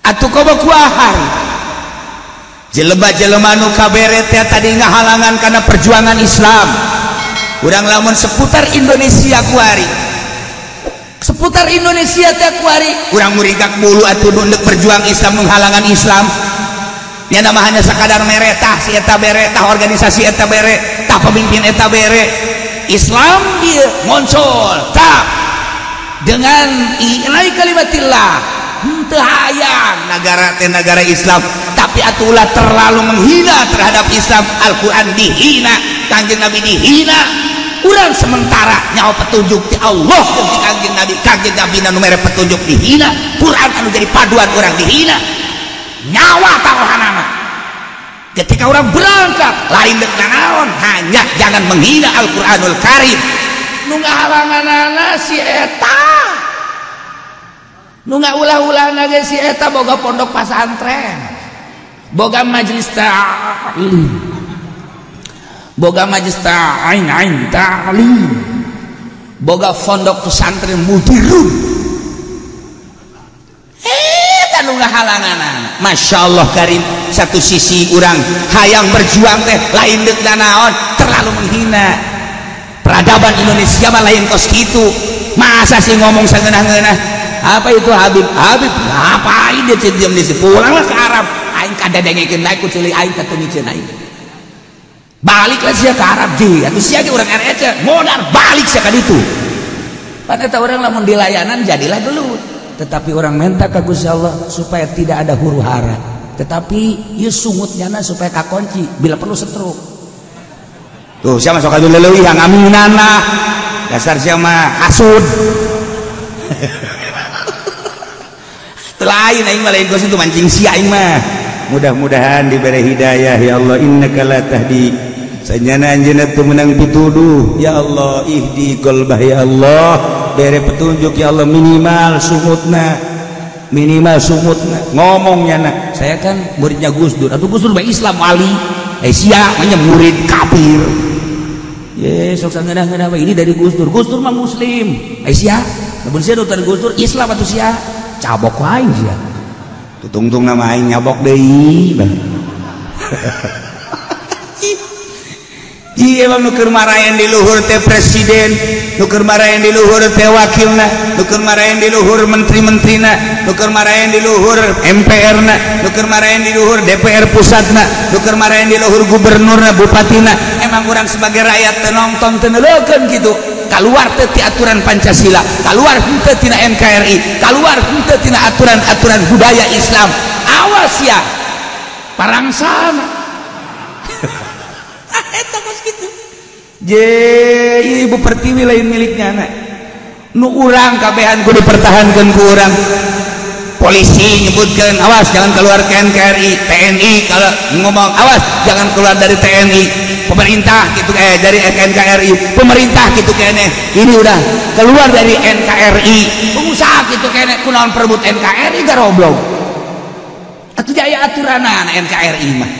Atuh komo kuahar jelema-jelema nu kabere teh tadi ngahalangan karena perjuangan Islam. Urang lamun seputar Indonesia kuari, seputar Indonesia teh kuari urang murigak bulu atuh nu deuk berjuang Islam menghalangan Islam. Nya nama hanya sakadar mere tah si eta bere tah organisasi eta bere tah pemimpin eta bere. Islam dia muncul tah dengan i'lai kalimatillah henteu hayang nagara teh nagara Islam, tapi atulah terlalu menghina terhadap Islam. Al-Qur'an dihina, Kangjeng Nabi dihina. Urang sementara nyawa petunjuk ti Allah jeung ti Kangjeng Nabi, Kangjeng Nabi nu mere petunjuk dihina, Quran anu jadi paduan urang dihina. Nyawa taruhanana. Ketika orang berangkat lain dek nanaon, hanya jangan menghina Al-Qur'anul Karim. Nu ngahalanganana si eta, nu ngaulah-ulahna ge si eta boga pondok pasantren, boga majelis ta'lim, boga majelis ta'ain ain ta'lim, boga pondok pesantren mudirun. Eta nu ngahalanganana. Masya Allah Karim, satu sisi urang hayang berjuang teh lain deuk nanaon, terlalu menghina peradaban Indonesia mah lain kos kitu. Masa sih ngomong sangeunah-ngeunah apa itu Habib? Habib ngapain dia diam di situ? Pulanglah ke Arab. Aing kadedengekeun lae ku ceuli aing katengikeun aing. Baliklah sia ke Arab di. Atuh sia ge urang RC modar balik sia ka ditu. Pan eta urang lamun dilayanan jadilah gelut. Tetapi orang minta ka Gusti Allah supaya tidak ada huru hara. Tetapi ieu sungutnya na supaya kakunci bila perlu setruk. Tuh sia masuk ka leuwih ngaminan lah. Dasar sia mah hasud. Lain aing mah lain kos itu mancing sia aing mah. Mudah-mudahan diberi hidayah ya Allah, innaka la tahdi. Sanyana anjeunna teu meunang pituduh ya Allah, ihdi qalbah ya Allah, bere petunjuk ya Allah, minimal sungutna, minimal sungutna ngomongnya na. Saya kan muridnya Gus Dur, atuh Gus Dur mah Islam wali, sia mah murid kafir. Ye sok sangeunah-ngeunah ini dari Gus Dur, Gus Dur mah muslim. Sia lamun sia dari Gus Dur Islam atuh sia. Cabok aing sia. Tutungtung nama aing nyabok deui. Ieu emang nu keur marayan di luhur teh presiden, nu keur marayan di luhur teh wakilna, nu keur marayan di luhur menteri-menterina, nu keur marayan di luhur MPR-na, nu keur marayan di luhur DPR pusatna, nu keur marayan di luhur gubernurna, bupatina. Emang urang sebagai rakyat teu nonton teu neuleukeun kitu. Keluar teu ti aturan Pancasila, keluar henteu tina NKRI, keluar henteu tina aturan-aturan budaya Islam. Awas ya parangsana. Eta kos kitu. Je Ibu Pertiwi lain miliknya anak. Nu urang kabehan kudu dipertahankeun ku urang. Polisi nyebutkeun awas jangan keluar ke NKRI, TNI kalau ngomong awas jangan keluar dari TNI. Pemerintah gitu dari NKRI, pemerintah gitu kene. Ini udah keluar dari NKRI. Pengusaha gitu kene kunaon perebut NKRI garoblog. Atuh jaya aturanana NKRI mah.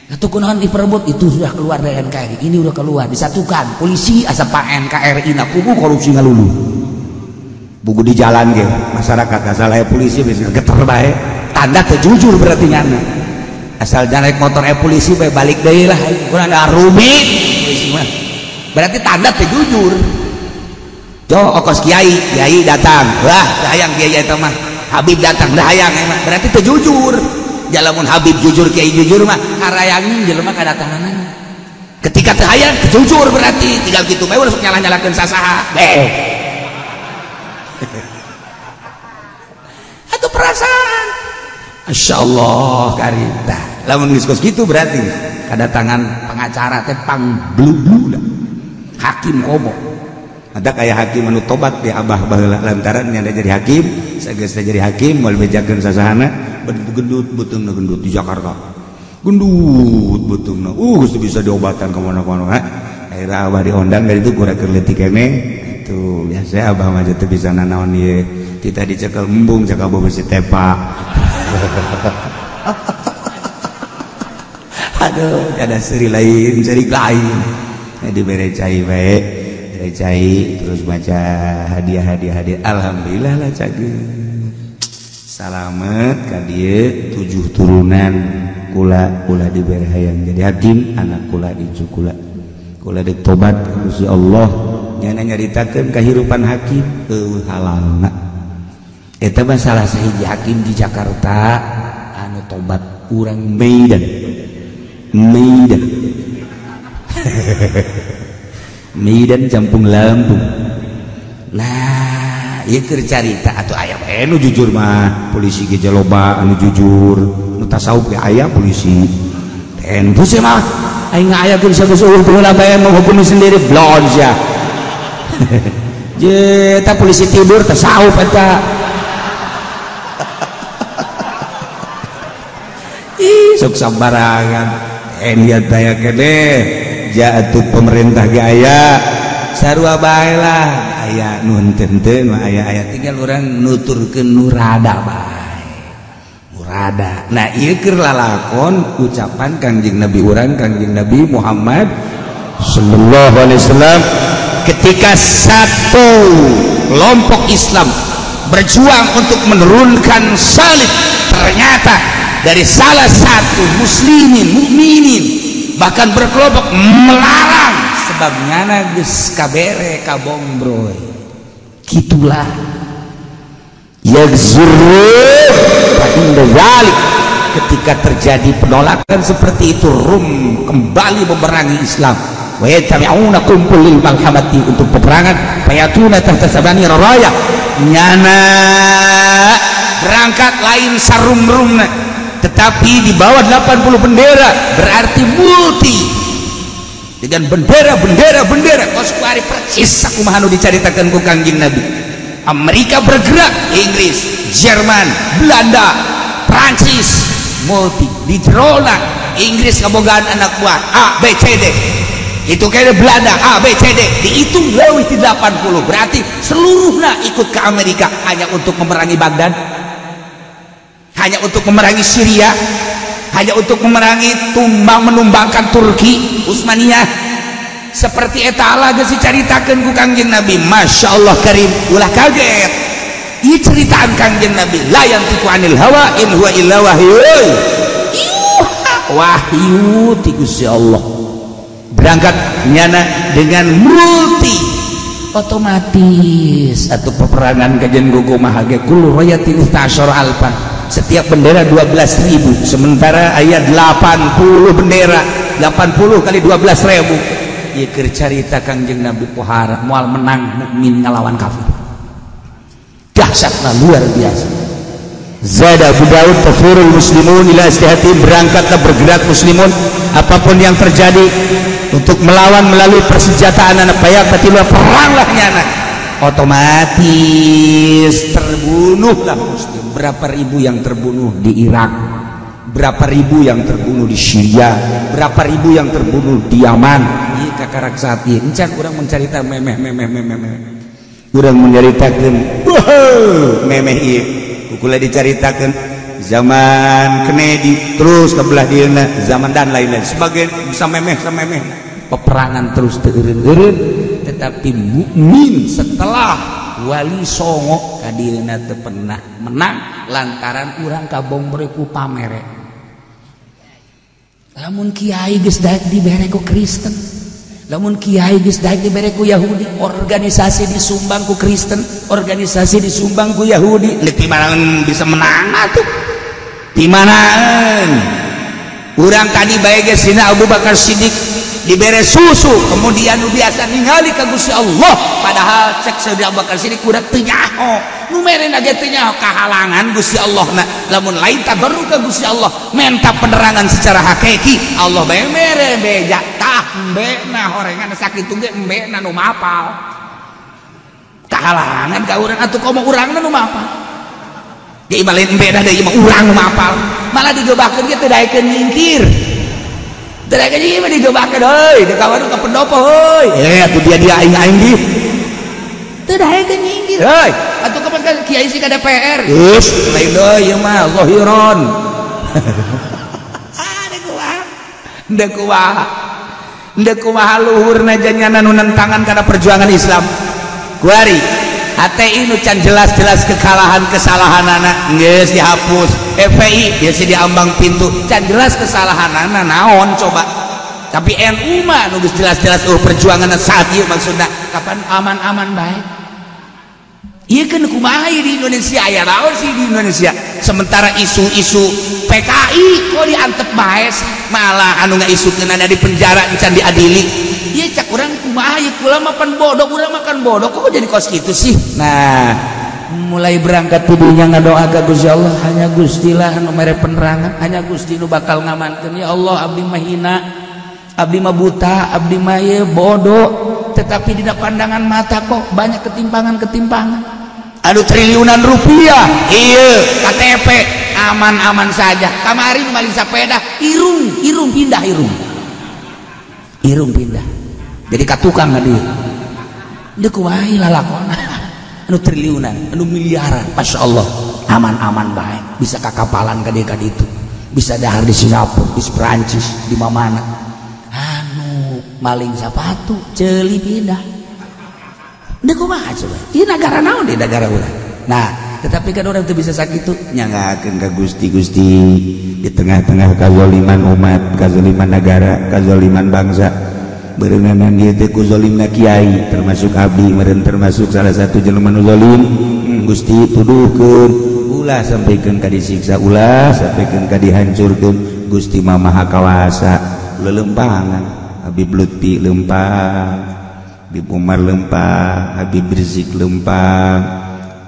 Atuh kunaon diperebut itu sudah keluar dari NKRI, ini udah keluar, disatukan. Polisi asa pak NKRI na kubu korupsi ngalulu. Buku di jalan ge masyarakat asal aya polisi bisa geter bae. Tanda teu jujur berarti nyana. Asal jangan naik motor polisi bae balik deui lah kurang ada rumit polisi mah. Berarti tanda teu jujur. Jo okos kiai, kiai datang. Wah, hayang kiai eta mah. Habib datang, dah hayang emang. Berarti teu jujur. Jalamun Habib jujur, kiai jujur mah harayangin jelema kadatanganana. Ketika teu hayang teu jujur berarti tinggal kitu bae ulah sok nyalah-nyalahkeun sasaha. Beh. Atuh perasaan. Masya Allah karita. Lamun geus kos kitu berarti kadatangan pengacara teh pangblublu hakim komo. Ada kayak hakim anu tobat di abah baheula lantaran nya jadi hakim, sageus jadi hakim moal bejakeun sasahana gendut beuteungna gendut di Jakarta. Gendut beuteungna. Geus bisa diobatan ka mana-mana. Akhirna abah diondang dari itu kurang keur leutik keneh. Tuh biasa abah mah teu bisa nanaon ieu. Kita dicekel embung cakap besi tepa. Aduh, ada seri lain, seri lain. Dibere cai bae, bere cai terus baca hadiah-hadiah hadiah. Alhamdulillah lah cageun. Salamet ka dieu 7 turunan kula kula dibere hayang jadi hakim anak kula incu kula kula dek tobat ka Gusti Allah nyana nyaritakeun kahirupan hakim eueuh halalna. Eta mah salah sahiji hakim di Jakarta anu tobat urang Medan. Medan. Medan Campung Lampung. Nah, ieu keur carita atuh aya bae nu jujur mah, polisi ge loba anu jujur, nu tasawuf ge aya polisi. Tentu sih mah aing aya geus geus eueuh baheula bae menghukum sendiri blon sia. Je eta polisi tidur tasawuf eta. Ih, sok sambarangan. Lihat daya kene jatuh pemerintah ge aya sarua bae lah aya nu henteu mah aya tinggal urang nuturkeun nu rada bae nu rada. Nah ieu keur lalakon ucapan Kangjeng Nabi urang Kangjeng Nabi Muhammad sallallahu alaihi wasallam ketika satu kelompok Islam berjuang untuk menurunkan salib, ternyata dari salah satu muslimin mukminin bahkan berkelompok melarang sebab ngana geus kabere kabongbroy. Gitulah yagzuru fa inda zalik, ketika terjadi penolakan seperti itu Rum kembali memerangi Islam. Wa yattabi'una kumpul lil malhamati untuk peperangan fayatuna tahta sabani raya nyana berangkat lain sarum-rumna tetapi di bawah 80 bendera, berarti multi dengan bendera-bendera bendera kos kuari persis sakumaha nu dicaritakeun ku Kangjeng Nabi. Amerika bergerak, Inggris, Jerman, Belanda, Prancis, multi di jerona Inggris kabogaan anak buah A B C D itu kayaknya Belanda A B C D dihitung leuwih ti 80 berarti seluruhnya ikut ke Amerika hanya untuk memerangi Baghdad, hanya untuk memerangi Syria, hanya untuk memerangi menumbangkan Turki Utsmaniyah. Seperti eta lah geus dicaritakeun ku Kangjeng Nabi. Masya Allah karim, ulah kaget. Ieu ceritaan Kangjeng Nabi, la yantiqu anil hawa in huwa illa wahyu. Wahyu ti Gusti Allah. Berangkat nyana dengan multi otomatis atau peperangan kajian kumaha ge kullu rayatin istasyara alfan, setiap bendera 12.000, sementara aya 80 bendera, 80 kali 12.000. Ieu keur carita Kangjeng Nabi pohara moal menang mukmin ngalawan kafir. Dahsyatna luar biasa. Zada Abu Daud tafurul muslimun ila istihati, berangkatlah bergerak muslimun apapun yang terjadi untuk melawan melalui persenjataan anak bayak tiba peranglah nyana otomatis terbunuhlah muslim. Berapa ribu yang terbunuh di Irak, berapa ribu yang terbunuh di Syria, berapa ribu yang terbunuh di Yaman. Ieu kakarak saat ieu encan urang mencarita memeh memeh memeh memeh urang mencaritakeun memeh ieu kukula dicaritakeun zaman Kennedy terus ke belah dieuna zaman dan lain-lain sebagai bisa memeh samemeh peperangan terus teu eureun-eureun. Tetapi mukmin setelah Wali Songo ka dieuna teu pernah menang lantaran urang kabongbroy ku pamere. Lamun kiai geus daek dibere ku Kristen, lamun kiai geus daek dibere ku Yahudi, organisasi disumbang ku Kristen, organisasi disumbang ku Yahudi, di mana bisa menang atuh? Di mana? Urang tadi bae geus sina Abu Bakar Siddiq dibere susu, kemudian nu biasa ningali ka Gusti Allah, padahal cek Sayyidina Abu Bakar Siddiq kudu teu nyaho, nu merena ge teu nyaho kahalangan Gusti Allah na, lamun lain tabarru ka Gusti Allah, menta penerangan secara hakiki, Allah bae mere beja tah embena horengan sakitu ge embena nu mapal. Kahalangan ka urang atuh komo urangna nu mapal. Ge imah lain embena deui imah urang nu mapal, malah digeubahkeun ge teu daekeun nyingkir. Teu daekeun mah digeubahkeun heuy, di kawan ka pendopo heuy. Eh atuh dia aing-aing di. Teu daekeun nyingkir. Heuy, atuh kapan ka kiai si ka DPR. Geus, lain deui ieu mah zahiron. Ah, deuk kumaha? Deuk kumaha? Deuk kumaha luhurna janyana nu nentangan kana perjuangan Islam. Kuari HTI nu can jelas-jelas kekalahan kesalahanana geus dihapus. FPI biasa diambang pintu can jelas kesalahanana naon coba. Tapi NU mah nu geus jelas-jelas oh perjuangan saat ieu maksudna kapan aman-aman bae. Ieu kan kumaha di Indonesia aya naon sih di Indonesia. Sementara isu-isu PKI kok diantep bae sih, malah anu ngaisukeun ada di penjara can diadili. Ieu cak urang kumaha ieu kula mah pan bodoh, urang makan bodoh kok jadi kos kitu sih. Nah, mulai berangkat tidunya ngadoa ka Gusti Allah, hanya Gusti lah anu mere penerangan, hanya Gusti nu bakal ngamankeun. Ya Allah, abdi mah hina, abdi mah buta, abdi mah ieu bodoh, tetapi dina pandangan mata kok banyak ketimpangan-ketimpangan. Aduh triliunan rupiah, iya KTP aman-aman saja. Kamari maling sepeda, irung, irung pindah irung, irung pindah. Jadi katukang tadi. Dia kumaha lalakon. Anu triliunan, anu miliaran, masya Allah, aman-aman baik. Bisa kakapalan ka dieu itu, bisa dahar di Singapura, di Perancis, di mana-mana. Anu maling sepatu, ceuli pindah. Dia kumaha coba? Ieu nagara naon di negara urang. Nah, tetapi kan orang teu bisa sakitu nyangakeun ka Gusti-Gusti di tengah-tengah kazaliman umat, kazaliman negara, kazaliman bangsa. Berenganan ieu teh ku zalimna kiai, termasuk abdi meureun termasuk salah satu jelema nu zalim. Gusti tuduhkeun, ulah sampikeun ka disiksa, ulah sampikeun ka dihancurkeun. Gusti mah maha kawasa, lelempangan Habib Lutfi lempang, Habib Umar lempang, Habib Rizik lempang,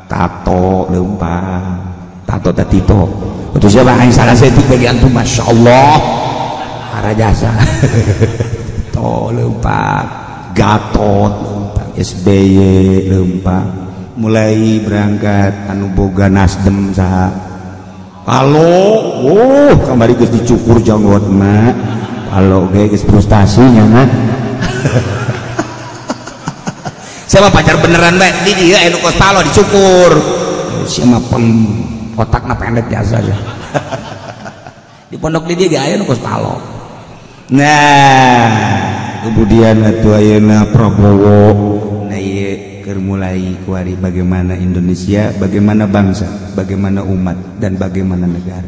Tato lempang, Tato Tatito. Itu siapa yang salah setik bagi antum, masya Allah, para jasa. Tato lempang, Gatot lempang, SBY lempang. Mulai berangkat anu boga Nasdem saha. Palo, oh kamari geus dicukur janggotna. Palo ge geus frustasi nya mah. Siapa pacar beneran bae di dia anu kos palo dicukur. Siapa pem otakna pendek jasa aja. Di pondok di dia ge aya nu kos palo. Nah, kemudian atuh ayeuna Prabowo. Nah ieu keur mulai kuari bagaimana Indonesia, bagaimana bangsa, bagaimana umat dan bagaimana negara.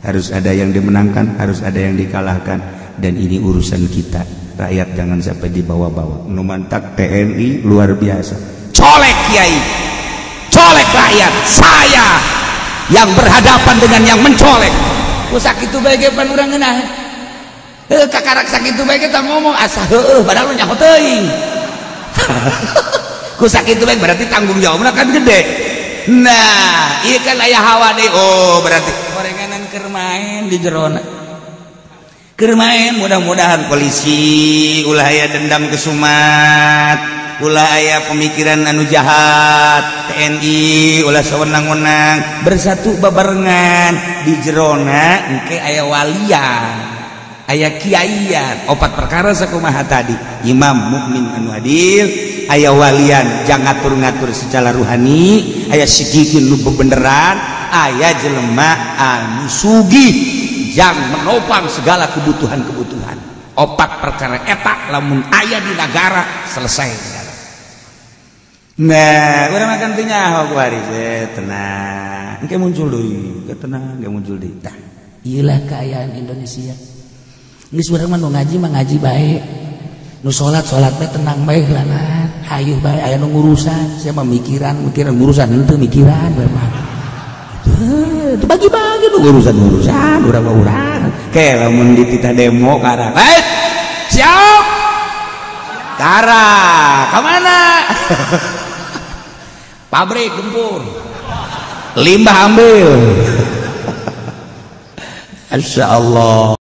Harus ada yang dimenangkan, harus ada yang dikalahkan dan ini urusan kita. Rakyat jangan sampai dibawa-bawa. Nu mantak TNI luar biasa. Colek kiai, colek rakyat. Saya yang berhadapan dengan yang mencolek. Ku sakitu bae ge pan urang ngeunah. Heuh kakarak sakitu bae kita ngomong asa heueuh padahal nyaho teuing. Ku sakitu bae berarti tanggung jawabna kan gede. Nah, ieu kan aya hawa deui. Oh, berarti gorenganan keur main di jerona. Keur main mudah-mudahan polisi ulah aya dendam kesumat, ulah aya pemikiran anu jahat, TNI ulah sawenang-wenang, bersatu babarengan di jerona engke aya walian, aya kiaian, opat perkara sakumaha tadi, imam mukmin anu adil, aya walian jangan ngatur-ngatur secara ruhani, aya sigikin nu bebeneran, aya jelema anu sugih yang menopang segala kebutuhan-kebutuhan. Opat perkara eta lamun aya di negara selesai negara. Nah, urang makan teu nyaho kuari tenang. Engke muncul deui, engke tenang, engke muncul deui. Tah, ieu lah kaayaan Indonesia. Geus urang mah nu ngaji mah ngaji bae. Nu salat salat bae tenang bae heulana. Hayu bae aya nu ngurusan, sia mah mikiran, mikiran ngurusan henteu mikiran bae mah. Itu bagi-bagi nu urusan-urusan urang mah urang. Ke lamun dititah demo karang. Baik. Siap. Kara, ka mana? Pabrik gempur. Limbah ambil. Masya Allah.